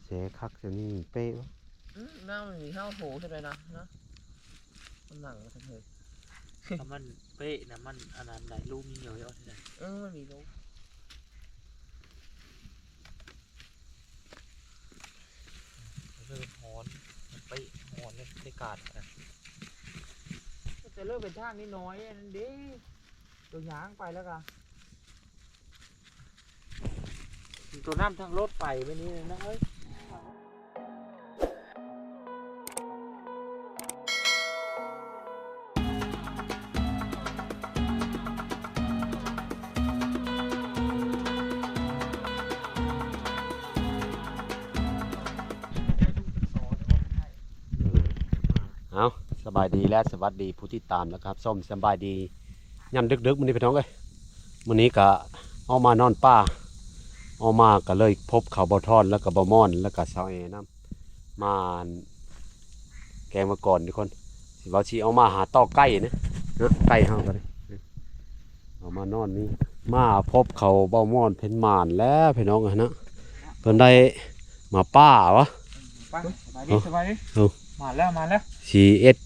ແຊຄັກຊະນີ້ເປ້ວະ. ອືມ ນ້ຳມັນມີເຫື່ອໂຫໃສ່ໄປນະ ນະ ມັນໜັງມາທັງເຮີຍ. ຖ້າມັນເປ້ນະ ມັນອັນນັ້ນໄດ້ ລູກມີເຫຍື້ອຢູ່ໃດ. ເອີ ມັນມີລູກ. ເລີ່ມຮ້ອນ ມັນເປ້ຮ້ອນເລີຍ ໄດ້ການນະ. ແຕ່ເລີ່ມເປັນທາງນ້ອຍໆ ອັນນັ້ນເດ້ ຕົວຍ່າງໄປແລ້ວກະ ຕົວນ້ຳທາງລົດໄປແບບນີ້ນະເອີຍ. ເອົາ ສະບາຍດີ ແລະ ສະຫວັດດີຜູ້ຕິດຕາມ ແລະ ຮັບຊົມ. ສະບາຍດີ ຍາມດຶກໆ ມື້ນີ້ພີ່ນ້ອງເອີຍ ມື້ນີ້ກະອອກມານອນປ່າ ອອກມາກະເລີຍພົບເຂົາບ່າວທອນ ແລ້ວກະບ່າວມ່ອນ ແລ້ວກະສາວແອນຳ ມາແກງມະກອນທຸກຄົນ. ຊິວ່າຊິອອກມາຫາຕໍ່ໄກ່ນະ ເນາະ ໄກ່ເຮົາກະໄດ້ ເອົາມານອນນີ້ ມາພົບເຂົາບ່າວມ່ອນເພິ່ນໝານແລ້ວພີ່ນ້ອງເອີຍເນາະ ເພິ່ນໄດ້ມາປ່າວະ. ໄປ ສະບາຍດີ ສະບາຍດີ. ເອົ້າ ມາແລ້ວ ມາແລ້ວ ຊິເອັດ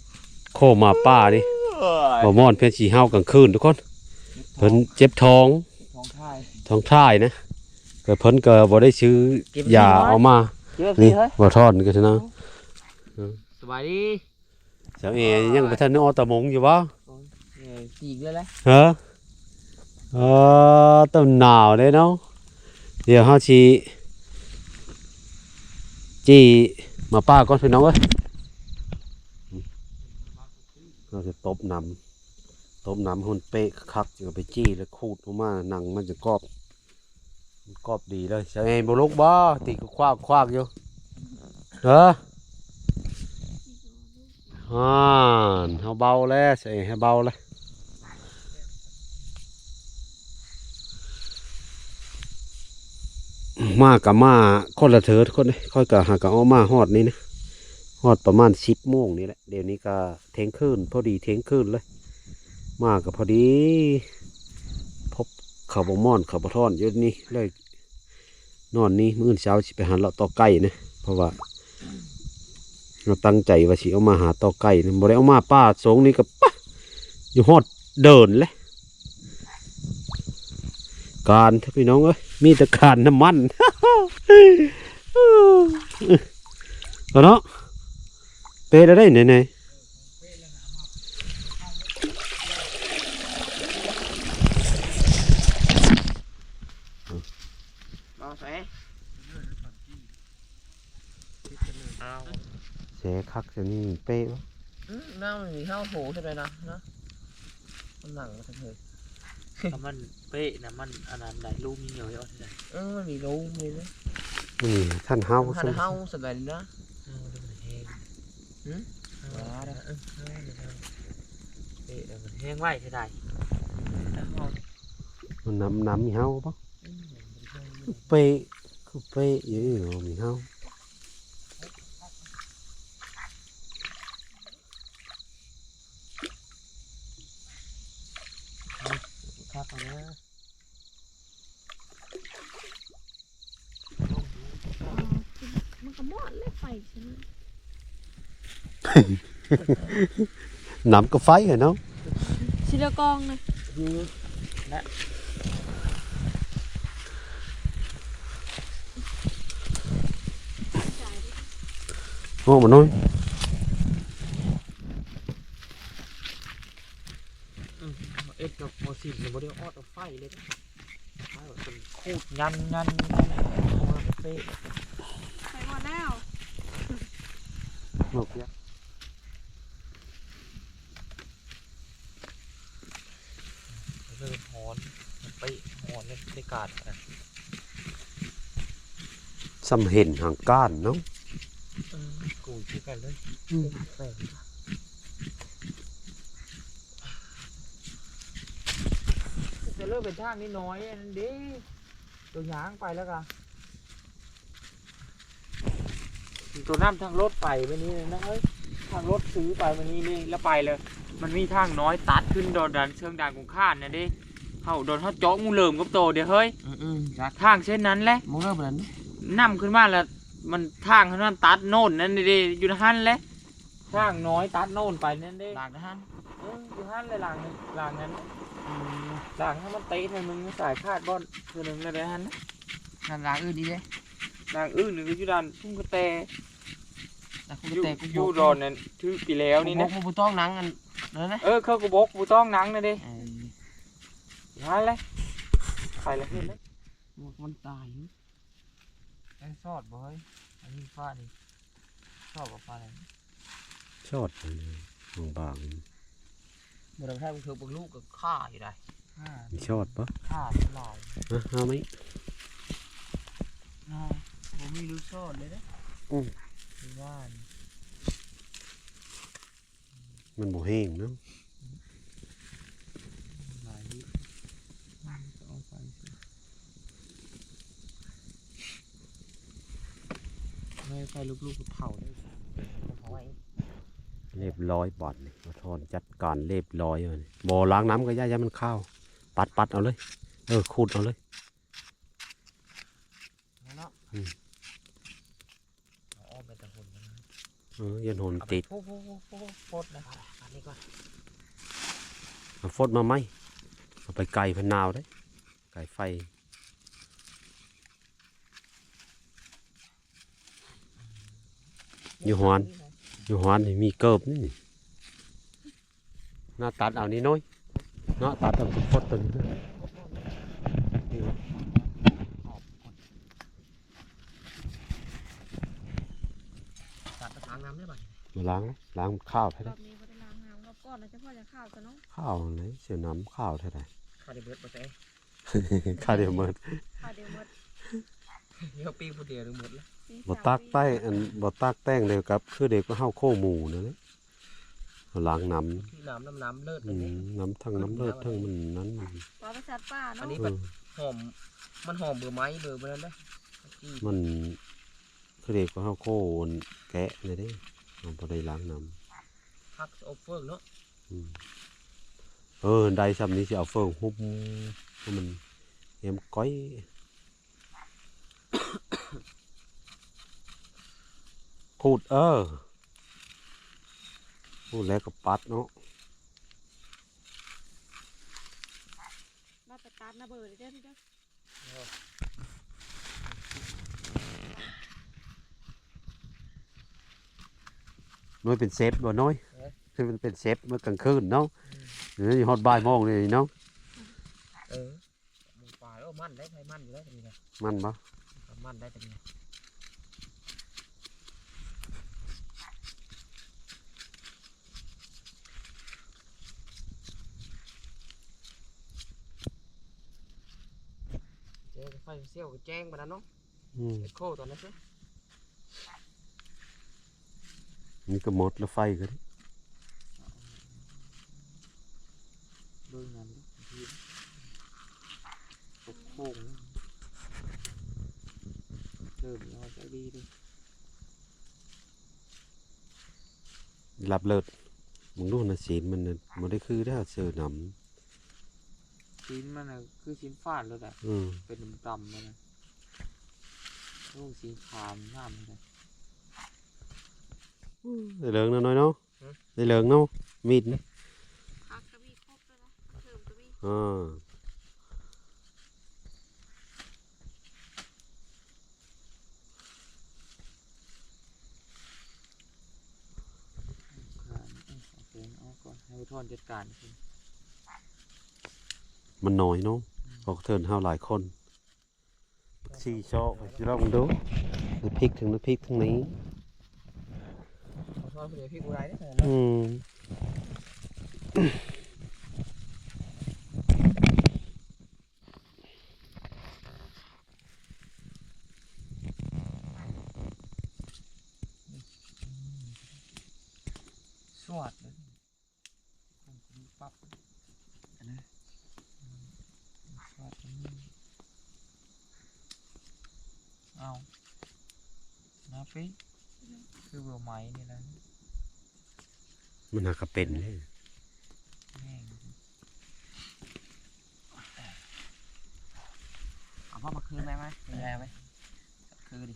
ໂຄມາປ່ານີ້ ເອີຍ ບ່າວມ່ອນເພິ່ນຊິເຫົ່າກາງຄືນທຸກຄົນ ເຈັບທ້ອງ ເພິ່ນເຈັບທ້ອງ ທ້ອງຖ່າຍ ທ້ອງຖ່າຍນະ ກະເພິ່ນກະບໍ່ໄດ້ຊື້ຢາເອົາມາ ນີ້ ບ່າວທອນກະຊະນະ. ສະບາຍດີ. ສາວເອ ເອີຍ ຍັງບໍ່ທັນໄດ້ອອກຕາມົງຢູ່ບໍ່? ໂອ້ຍ ເອີຍ ຕີກເລີຍແຫຼະ ເອີ ເອີ ຕ້ອງໜາວເດ້ເນາະ. ດຽວເຮົາຊິຈີ່ມາປ່າກ່ອນພີ່ນ້ອງເອີຍ ເຮົາຈະຕົບນ້ຳ ຕົບນ້ຳໃຫ້ມັນເປະຄັກ ຈຶ່ງເອົາໄປຈີ່ ແລ້ວຂູດອອກມາ ໜັງມັນຈະກອບ. ກອບດີເລີຍ ສາວແອບໍ່ລຸກບໍ່? ຕີຄວາກຄວາກຢູ່ ເອີ ອ່າ ເຮົາເບົາແລ້ວ ສາວແອໃຫ້ເບົາແລ້ວ. ມາກະມາຄົນລະເທີ ທຸກຄົນເອີຍ ຂ້ອຍກະຫາກະອອກມາຮອດນີ້ນະ ຮອດປະມານສິບໂມງນີ້ແຫຼະ ດຽວນີ້ກະ ທ່ຽງຄືນ ພໍດີທ່ຽງຄືນເລີຍ ມາກະພໍດີ ພົບເຂົາບໍ່ມ່ອນ ເຂົາບໍ່ທ້ອນຢູ່ນີ້ເລີຍ ນອນນີ້ ມື້ອື່ນເຊົ້າຊິໄປຫາເລາະຕໍ່ໄກ່ນະ ເພາະວ່າເຮົາຕັ້ງໃຈວ່າຊິອອກມາຫາຕໍ່ໄກ່ນະ ບໍ່ໄດ້ອອກມາປ່າໂສງນີ້ກະປະ ຢູ່ຮອດເດີນແຫຼະ. ການເດີພີ່ນ້ອງເອີຍ ມີແຕ່ການນ້ຳມັນ ເອົາເນາະ ເປະແລ້ວໄດ໋ ແນ່ໆ. ເອົາໃສ່ ເອົາ ແຊຄັກຊະນີ້ເປະວະ. ອືມ ນ້ຳມັນມີເຫື່ອໂຫໃສ່ໄປນະ ນະ ມັນໜັງມາທັງເຮີຍ. ຖ້າມັນເປະນະ ມັນອັນນັ້ນໄດ້ ລູກມີເຫຍື້ອຢູ່ໃດ໋. ເອີ ມັນມີລູກມີເລີຍ ອືມ ຄັນເຫົ່າ ຄັນເຫົ່າສະບາຍດີນະ. ເຫົ່າແລ້ວມັນແຮງ ຫື ເຫົ່າແລ້ວ ເອີ ເຫົ່າແລ້ວ ເປະແລ້ວມັນແຮງໄວເທົ່າໃດ ເຫົ່າ ມັນນຳ ນຳມີເຫົ່າບໍ່? ອືມ ເປະ ຄືເປະຢູ່ນີ້ ມີເຫົ່າ. ຄັກເນາະ ມັນກະມອດແລ້ວໄຟຊັ້ນ ນ້ຳກະໄຟຫັ້ນເນາະ ຊິເລືອກອງນະ ຢູ່ນະ ໂອ້ ມາໜ້ອຍ. ອືມ ເອັດກັບບໍ່ສິ້ນ ບໍ່ໄດ້ອອດເອົາໄຟເລີຍ ໄຟເປັນຂູດຍັນໆ ເປະ ໄປໝົດແລ້ວ ໝົດແລ້ວ. ເລີ່ມຮ້ອນ ໄປຮ້ອນເລີຍ ໄດ້ການນະ ສ່ຳເຫັນຫາງກ້ານເນາະ. ເອີ ກູຄືກັນເລີຍ ອືມ ແປງ ແຕ່ເລີ່ມເປັນທາງນ້ອຍໆ ອັນນັ້ນເດ້ ໂຕຍ່າງໄປແລ້ວກະ ໂຕນ້ຳທາງລົດໄປມື້ນີ້ນະເອີຍ ທາງລົດຊື້ໄປມື້ນີ້ນີ້ ແລ້ວໄປເລີຍ ມັນມີທາງນ້ອຍຕັດຂຶ້ນດອນດັນເຊີງດານກົງຄານນັ້ນເດ້ ເຮົາດອນເຮົາເຈາະໝູເຫຼີມກັບໂຕເດ້ເຮີ້ຍ ອືມໆ ທາງເສັ້ນນັ້ນແຫຼະ ໝູເຫຼີມນັ້ນ ນຳຂຶ້ນມາແລ້ວ ມັນທາງຫັ້ນມັນຕັດໂນ່ນນັ້ນເດ້ ຢູ່ຫັ້ນແຫຼະ ທາງນ້ອຍຕັດໂນ່ນໄປນັ້ນເດ້ ລາກຫັ້ນ ເອີ ຢູ່ຫັ້ນແຫຼະ ລາກນັ້ນ ລາກນັ້ນ ອືມ ລາກຫັ້ນມັນເຕະເທື່ອໜຶ່ງ ສາຍຂາດບ່ອນເທື່ອໜຶ່ງແລ້ວເດ້ຫັ້ນ ນັ້ນລາກອື່ນອີກເດ້ ລາກອື່ນນີ້ກໍຢູ່ດ້ານພຸ້ນກະແຕ ລາກພຸ້ນກະແຕ ຢູ່ ຢູ່ດອນນັ້ນຖືກປີແລ້ວນີ້ນະ ບໍ່ຕ້ອງນັ່ງອັນນັ້ນນະ ເອີ ເຂົາກໍບອກບໍ່ຕ້ອງນັ່ງນະເດ້ ເອີ ຫັ້ນແຫຼະ ໄປລະເຫັນແລ້ວ ມັນຕາຍ ຍັງຊອດບໍ່ເຮີ້ຍ ອັນນີ້ຟ້ານີ້ ຊອດບໍ່ຟ້ານີ້ ຊອດບາງໆ ບໍ່ໄດ້ໃຊ້ເບິ່ງເຖິງເບິ່ງລູກກໍຄາຢູ່ໃດ ມີຊອດບໍ່ ຄາຫຼາຍ ເອົາ ເອົາໄມ້ ເອົາ ບໍ່ມີລູກຊອດເລີຍເດ້ ອືມ ຄືວ່ານີ້ ມັນບໍ່ແຫ້ງເນາະ ຫຼາຍຢູ່ ມັນກໍເອົາໄປ ໃຫ້ໄຟລຸກໆ ເຜົາເລີຍ ເຜົາໄວ້ ລຽບຮ້ອຍບາດນີ້ ມາຖອນຈັດການລຽບຮ້ອຍ ບໍ່ລ້າງນ້ຳກໍຢ່າ ຢ່າມັນຄາວ ປັດໆ ເອົາເລີຍ ເອີ ຂູດເອົາເລີຍ ແມ່ນເນາະ ອືມ ເອົາອອກໄປແຕ່ຫົນມັນ ເອີ ຢ້ານຫົນຕິດ ໂອ້ໂຫ ໂພດນະ ອັນນີ້ກ່ອນ ເອົາຟົດມາໃໝ່ ເອົາໄປໄກ່ເພິ່ນໜາວເດ້ ໄກ່ໄຟ ຢູ່ຫວນ ຢູ່ຫວນນີ້ມີເກີບນີ້ ໜ້າຕັດເອົານີ້ໜ້ອຍເນາະ ຕັດເອົາທີ່ຟົດຕົວນີ້ ຕັດລ້າງນ້ຳເດ້ບາດນີ້ ມາລ້າງ ລ້າງຂາວແທ້ ແບບນີ້ບໍ່ໄດ້ລ້າງນ້ຳ ຮອບກ່ອນນະ ຈະພໍຈະຂາວຊະເນາະ ຂາວຫັ້ນແຫຼະ ເສຍນ້ຳຂາວແທ້ໃດ ຂາວໄດ້ເບິດບໍ່ແຊ ຂາວໄດ້ເບິດ ຂາວໄດ້ເບິດ ດຽວປີ້ງຜູ້ດຽວນີ້ໝົດລະ ບໍ່ຕາກແຕ່ງ ອັນ ບໍ່ຕາກແຕ່ງເດ້ ກັບຄືເດັກເຮົາໂຄໝູນັ້ນແຫຼະ ລ້າງນ້ຳ ນ້ຳ ນ້ຳ ນ້ຳເລີດ ອືມ ນັ້ນເດ້ ນ້ຳທັງນ້ຳເລີດທັງມັນນັ້ນ ວ່າໄປສັດປ່າເນາະ ອັນນີ້ ເອີ ຫອມ ມັນຫອມເບີໄມ້ເບີ ເບີນັ້ນເດ້ ມັນຄືເດັກເຮົາໂຄແກະນີ້ເດ້ ເຮົາບໍ່ໄດ້ລ້າງນ້ຳ ຜັກເອົາເຟີງເນາະ ອືມ ເອີ ໄດ້ຊ່ຳນີ້ຊິເອົາເຟີງຫຸ້ມໃຫ້ມັນແຮມກ້ອຍ ຂູດ ເອີ ຂູດແລ້ວກໍປັດເນາະ ມາໄປຕັດນະເບີເດີ ເດີ ນ້ອຍເປັນເຊັດບໍ່ນ້ອຍ ເອີ ຄືມັນເປັນເຊັດມື້ກາງຄືນເນາະ ອືມ ນີ້ຮອດບ່າຍໂມງນີ້ເນາະ ເອີ ໝູປ່າ ໂອ້ ມັນໄດ້ ໄຜມັນຢູ່ໄດ້ ຕົວນີ້ນະ ມັນບໍ່ ມັນໄດ້ຕົວນີ້ນະ ເຈີໄຟສ່ຽວກໍແຈ້ງປານນັ້ນເນາະ ອືມ ເຮັດໂຄຕອນນັ້ນຊິ ນີ້ກໍໝົດລະໄຟກໍໄດ້ ເບິ່ງນັ້ນເດ້ ຕົກໂຄ້ງ ເລີ່ມເອົາໃຈດີເດ້ ລັບເລີດ ມຶງດູນະ ຊີ້ນມັນນະ ບໍ່ໄດ້ຄືເດ້ ເຊີນຳ ຊີ້ນມັນນະ ຄືຊີ້ນຟາດໂລດອະ ອືມ ເປັນດຳໆ ມັນນະ ໂອ້ ຊີ້ນຂາວງາມເລີຍ ອືມ ໄດ້ເລີງເນາະນ້ອຍເນາະ ຮະ ໄດ້ເລີງເນາະ ມີດນີ້ ຜັກກໍມີຄົບແລ້ວນະ ເພີ່ມກໍມີ ເອີ ເອົາແກງອອກກ່ອນ ໃຫ້ໄປຖອນຈັດການ ມັນນ້ອຍເນາະ ອືມ ເພາະເທີນເຮົາຫຼາຍຄົນ ສີ່ຊອກ ຊິລອງເບິ່ງດູ ນ້ຳພິກ ທັງນ້ຳພິກ ທັງນີ້ ເອົາຊອຍຜູ້ດຽວພິກບໍ່ໄດ້ເດ້ ອືມ ສວດເລີຍ ປັບ ອັນນັ້ນ ສວດອັນນີ້ ເອົາ ໜ້າເປັນ ຄືບໍ່ໄໝ້ນີ້ລະ ມັນຫາກະເປັນເດ້ ແມ່ນ ເອົາພວກມາຄືໄວ້ໄວ້ ຄືໄວ້ໄວ້ ຄືດິ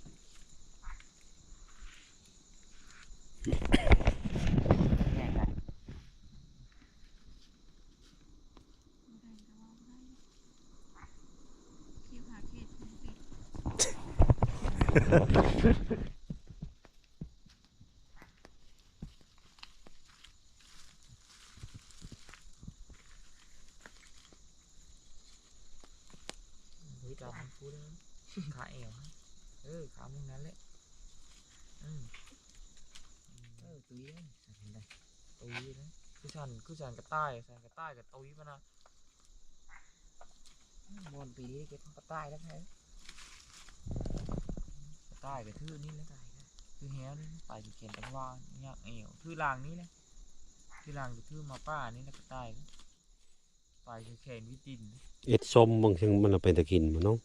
ເຮີ້ຍ ຈອມມັນຟູເດີ ຂາແອວ ເອີ ຂາມຶງນັ້ນແຫຼະ ເອີ ເອີ ຕຸ້ຍເອີຍ ສັ່ນໄດ ຕຸ້ຍເລີຍ ຄືສັນ ຄືສັນກະຕ່າຍ ສັນກະຕ່າຍກະຕຸ້ຍປານນະ ບ່ອນປີນີ້ເກັບກະຕ່າຍແລ້ວ ກະຕ່າຍກະຖືນີ້ແຫຼະ ຄືແຮວນີ້ ໄປຊິແຂນຕັງວ່າຍາກແອວ ຖືລ່າງນີ້ແຫຼະ ຖືລ່າງກະຖືໝາປ່ານີ້ແຫຼະ ກະຕ່າຍ ໄປຄືແຂນວິຕິນ ເອັດສົ້ມເບິ່ງ ມັນເອົາໄປຕະກິນບໍ່ນ້ອງ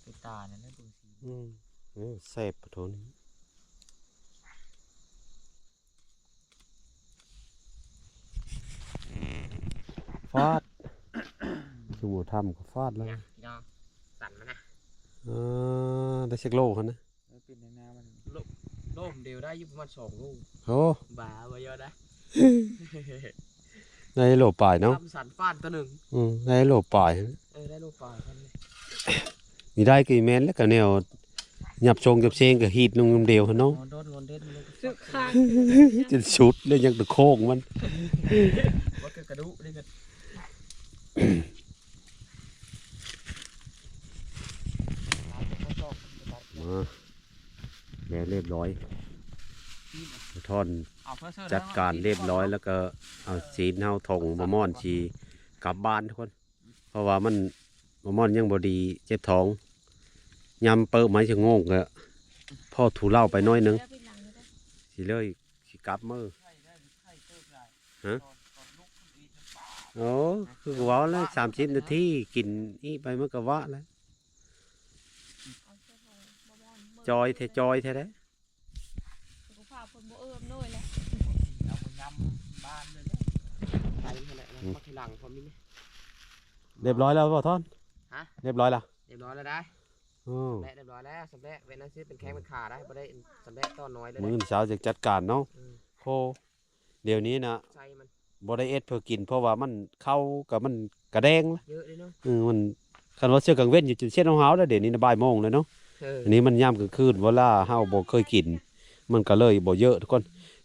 ເປັນຕານັ້ນນະ ເບິ່ງສີ ອືມ ເອີ ແຊບປະໂທນີ້ ຟາດ ສະໝູທຳກໍຟາດແລ້ວ ນີ້ພີ່ນ້ອງ ສັນມັນນະ ອ່າ ໄດ້ຈັກໂລຫັ້ນນະ? ມັນເປັນຫຍັງນາມັນ ໂລ ໂລດຽວໄດ້ຢູ່ປະມານສອງໂລ ໂອ້ ບ້າ ບໍ່ຢອກນະ ໄດ້ໂລປາຍເນາະ ທຳສັນຟາດໂຕໜຶ່ງ ອືມ ໄດ້ໂລປາຍ ເອີ ໄດ້ໂລປາຍ ມີໄດ້ກໍແມ່ນແລ້ວ ກໍແນວ ຫຍັບຊົງຫຍັບເຊງກໍຮີດລົງນຳດຽວຫັ້ນເນາະ ໂດນ ໂດນເດັດ ເສືອກຄາດ ຈົນສຸດແລ້ວ ຍັງແຕ່ໂຄງມັນ ບໍ່ຄືກະດູກນີ້ກໍ ມາ ແລ້ວລຽບຮ້ອຍ ສະທ້ອນ ເອົາເພື່ອເຊີນ ຈັດການລຽບຮ້ອຍ ແລ້ວກໍເອົາຊີ້ນເຮົາ ຖົງ ບໍ່ມ່ອນ ຊິກັບບ້ານທຸກຄົນ. ເພາະວ່າມັນ ໝໍມ່ອນຍັງບໍ່ດີ ເຈັບທ້ອງ ຍາມເປີໄມ້ຊະໂງກກໍພໍທຸເລົາໄປໜ້ອຍໜຶ່ງ ຊິເລີຍ ຊິກັບມື້ ຮະ ໂອ້ ຄືເວົ້າແລ້ວ ສາມສິບນາທີ ກິນອີກໄປມັນກໍວະແລ້ວ ຈອຍແທ້ ຈອຍແທ້ເດ້. ສຸຂະພາບເພິ່ນບໍ່ເອື້ອອຳນວຍແຫຼະ ເອົາໄປຍຳບ້ານເລີຍເດ້ ໄປຫັ້ນແຫຼະ ອືມ ມາທີຫຼັງ ພໍມີ ຮຽບຮ້ອຍແລ້ວບໍ່ທ່ອນ? ຮະ? ຮຽບຮ້ອຍລະ? ຮຽບຮ້ອຍແລ້ວໄດ໋ ໂອ້ ສຳເລັດຮຽບຮ້ອຍແລ້ວ ສຳເລັດ ເວນນັ້ນຊິເປັນແຂ້ງເປັນຂາໄດ໋ ບໍ່ໄດ້ສຳເລັດຕໍ່ໜ້ອຍເລີຍ ມື້ເຊົ້າຈະຈັດການເນາະ ອືມ ໂຄ ດຽວນີ້ນະ ໃສ່ມັນ ບໍ່ໄດ້ເຮັດເພື່ອກິນ ເພາະວ່າມັນ ເຂົ້າກໍມັນກະແດງລະ ເຍອະເດ້ເນາະ ເອີ ມັນ ຄັນວ່າເທື່ອກາງເວັນຢູ່ຈົນເຊັດຫາວໆ ແລ້ວ ດຽວນີ້ນະບ່າຍໂມງແລ້ວເນາະ ເອີ ອັນນີ້ມັນຍາມກາງຄືນ ເວລາເຮົາບໍ່ເຄີຍກິນ ມັນກໍເລີຍບໍ່ເຍອະທຸກຄົນ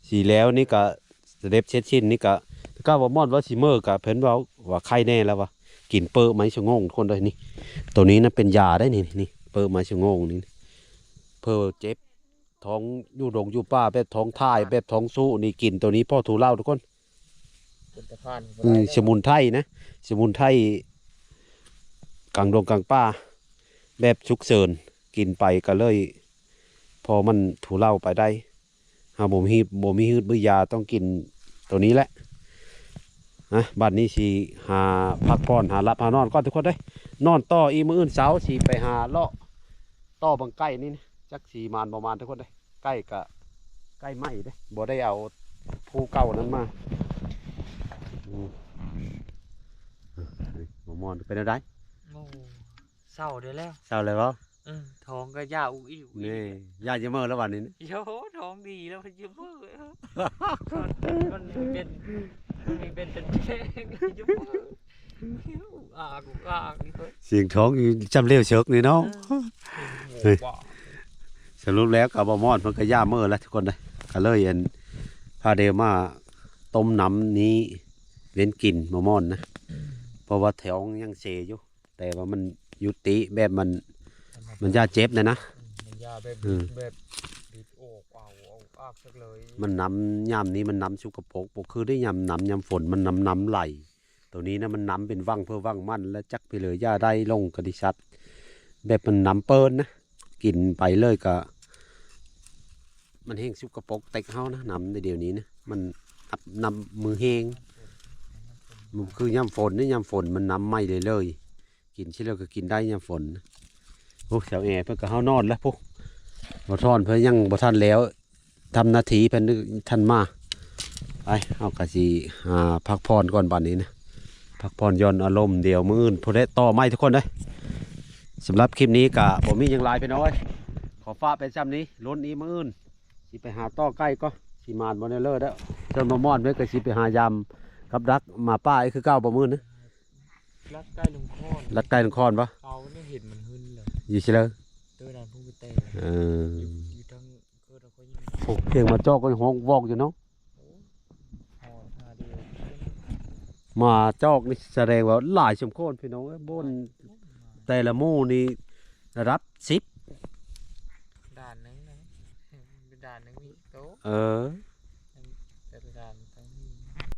ຊິແລ້ວນີ້ກໍສະເດັບເສັດສິ້ນນີ້ກໍ ແຕ່ກໍວ່າມ່ອນວ່າຊິເມີ ກໍເພິ່ນເວົ້າວ່າໄຄແນ່ແລ້ວວ່າ ກິນເປີໄມ້ຊະໂງງທຸກຄົນເດີ ນີ້ ໂຕນີ້ນະເປັນຢາໄດ໋ນີ້ ນີ້ ເປີໄມ້ຊະໂງງນີ້ ເພື່ອເຈັບ ທ້ອງຢູ່ດົງຢູ່ປ່າ ແບບທ້ອງຖ່າຍ ແບບທ້ອງຊູ້ນີ້ ກິນໂຕນີ້ພໍທຸເລົາທຸກຄົນ ເປັນຕາທານ ອືມ ສະໝຸນໄພນະ ສະໝຸນໄພກາງດົງກາງປ່າ ແບບສຸກເສີນ ກິນໄປກໍເລີຍ ພໍມັນທຸເລົາໄປໄດ້ ເຮົາບໍ່ມີ ບໍ່ມີຮືດບໍ່ຢາ ຕ້ອງກິນໂຕນີ້ແຫຼະ ນະ ບັດນີ້ຊິຫາພັກຜ່ອນ ຫາຫຼັບຫານອນກ່ອນທຸກຄົນເດີ ນອນຕໍ່ອີກ ມື້ອື່ນເຊົ້າຊິໄປຫາເລາະຕໍ່ບັງໄກ່ນີ້ນະ ຈັກຊິໝານບໍ່ໝານທຸກຄົນເດີ ໄກ່ກະ ໄກ່ໃໝ່ເດ້ ບໍ່ໄດ້ເອົາຜູ້ເກົ່ານັ້ນມາ ອືມ ບໍ່ມ່ອນ ເປັນແນວໃດ? ໂອ້ ເສົ້າໄດ້ແລ້ວ ເສົ້າແລ້ວບໍ່? ເອີ ທ້ອງກໍຢາກອຸກອີກ ນີ້ ຢາກຈະເມີແລ້ວບັດນີ້ ໂອ້ ທ້ອງດີແລ້ວ ມັນຈະເມີ ມັນເປັນ ມັນເປັນ ເປັນແຂງ ຈະເມີ ອາກ ອາກ ສຽງທ້ອງຢູ່ຈຳເລວເສິກນີ້ເນາະ ເອີ ເຮີ້ຍ ສະຫຼຸບແລ້ວກໍບໍ່ມ່ອນ ເພິ່ນກໍຢ້ານເມີແລ້ວທຸກຄົນເດີ ກໍເລີຍ ອັນ ພາເດວມາຕົ້ມນ້ຳນີ້ເວັນກິນ ບໍ່ມ່ອນນະ ເພາະວ່າທ້ອງຍັງເສຢູ່ ແຕ່ວ່າມັນຍຸຕິ ແບບມັນ ມັນຢ້ານເຈັບນະນະ ມັນຢ້ານແບບ ເອີ ແບບ ດິດອອກ ເອົາ ເອົາອາກເສິກເລີຍ ມັນນ້ຳຍາມນີ້ມັນນ້ຳສົກກະປົກ ບໍ່ຄືໄດ້ຍາມ ນ້ຳຍາມຝົນ ມັນນ້ຳ ນ້ຳໄຫຼ ໂຕນີ້ນະ ມັນນ້ຳເປັນວັງເພິ່ນວັງມັນ ແລ້ວຈັກໄປເລີຍ ຢ່າໄດ້ລົງກະດິສັດ ແບບມັນນ້ຳເປິນນະ ກິນໄປເລີຍກະ ມັນແຮ່ງສົກກະປົກເຕັກເຮົານະ ນ້ຳໃນດຽວນີ້ນະ ມັນອັບ ນ້ຳມືແຮງ ມັນຄືຍາມຝົນເດ້ ຍາມຝົນມັນນ້ຳໃໝ່ເລີຍ ກິນຊິແລ້ວກໍກິນໄດ້ຍາມຝົນ ໂອ້ ສາວແອເພິ່ນກໍເຮົານອນແລ້ວພຸ້ນ ບໍ່ທອນເພິ່ນຍັງບໍ່ທັນແລ້ວ ທຳໜ້າທີ່ເພິ່ນທັນມາ ໄປ ເຮົາກໍຊິຫາພັກຜ່ອນກ່ອນບັດນີ້ນະ ພັກຜ່ອນຢ່ອນອາລົມ ດຽວມື້ອື່ນພຸ້ນແຫຼະຕໍ່ໃໝ່ທຸກຄົນເດີ ສຳລັບຄລິບນີ້ກໍບໍ່ມີຫຍັງຫຼາຍພີ່ນ້ອງເອີຍ ຂໍຝາກໄປຊ່ຳນີ້ ລຸ້ນອີກມື້ອື່ນ ຊິໄປຫາຕໍ່ໄກ່ກໍ ຊິໝານບໍ່ແນວເລີດເດີ ສ່ວນໝໍມ່ອນເພິ່ນກໍຊິໄປຫາຢາມກັບດັກໝາປ່າອີກຄືເກົ່າບໍ່ມື້ນີ້ ລັດໃກ້ລົງຄອນ ລັດໃກ້ລົງຄອນບໍ່? ເອົາ ໄດ້ເຫັນມັນຫຶ່ນແລ້ວ ຢູ່ໃສເລີ? ໂຕນັ້ນເພິ່ນກໍ ເອີ ຢູ່ທາງເກີດເຮົາກໍຍິງ ໂອ້ ພຽງມາຈອກກໍຮ້ອງວອກຢູ່ເນາະ ໂອ້ ຮອດຫາເດີ ມາຈອກນີ້ສະແດງວ່າຫຼາຍສົມຄວນພີ່ນ້ອງເອີຍ ບ່ອນແຕ່ລະໝູ່ນີ້ລະດັບສິບ ດ່ານໜຶ່ງນະ ດ່ານໜຶ່ງມີໂຕ ເອີ